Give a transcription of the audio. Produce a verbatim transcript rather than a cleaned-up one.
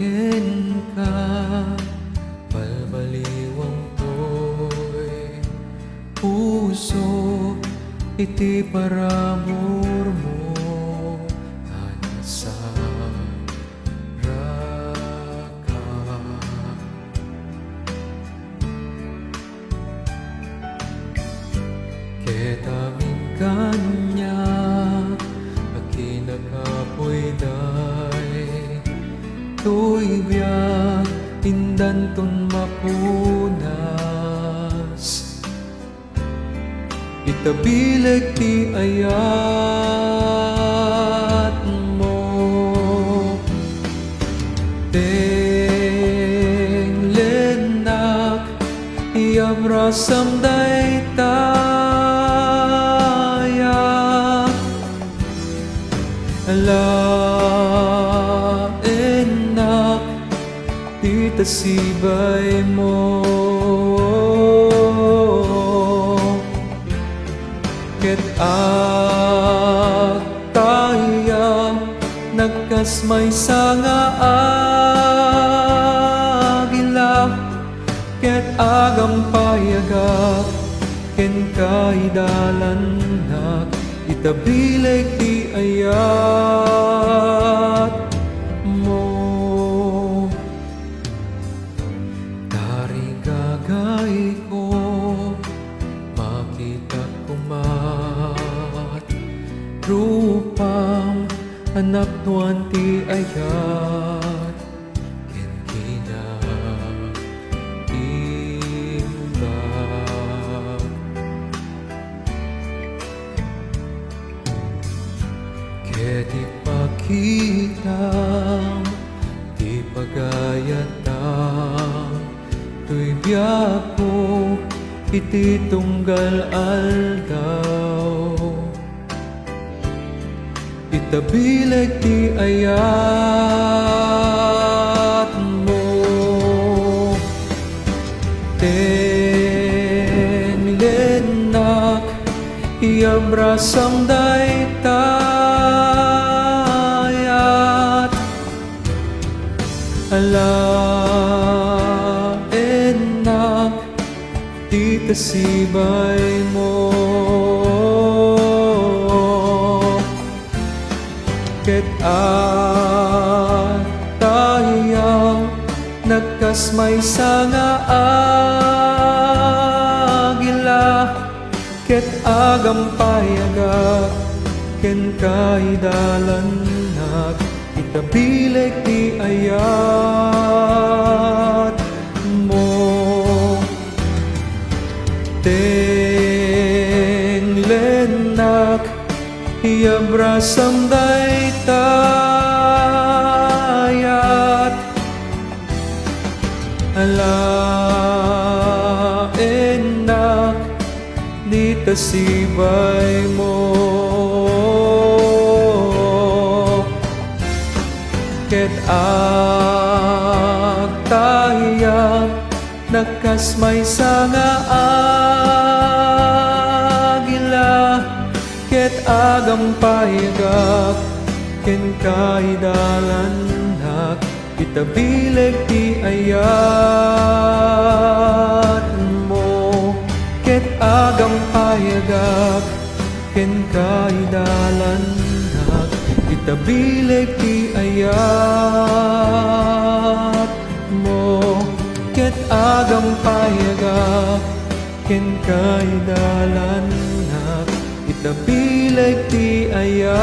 Kenka, balbaliwang toy puso iti parabur mo, a nasaraka. Ket amin kaniak a kinakapuy day, toy biag indanton mapunas. Ita bileg ti ayatmo. Tenglennak, iabrasam daytaya. Alaennak, ti tasibaymo. Ket agtayam, nagkas maysa nga agila, ket agampayagak, kenka idalannak, ita bileg ti ayatmo. Tarigagayko, makitak komat, rupam a napnoan ti ayat ken kinaimbag. Ket ipakitam ti pagayatam, toy biagko iti tunggal aldaw. Ita bileg ti ayatmo. Tenglennak, iabrasam dayta ayat. Alaennak, ti tasibaymo. Ket agtayam, nagkas maysa nga agila, ket agampayagak, kenka idalannak, ita bileg ti ayatmo. Tenglennak, iabrasam dayta ayat. Alaennak, dita sibaymo. Ket agtayam, nagkas maysa nga agila, ket agampayagak, kenka idalannak, ita bileg ti ayatmo. Ket agampayagak, kenka idalannak, ita bileg ti ayatmo. Ket agampayagak, kenka idalannak, ita bileg ti ayatmo.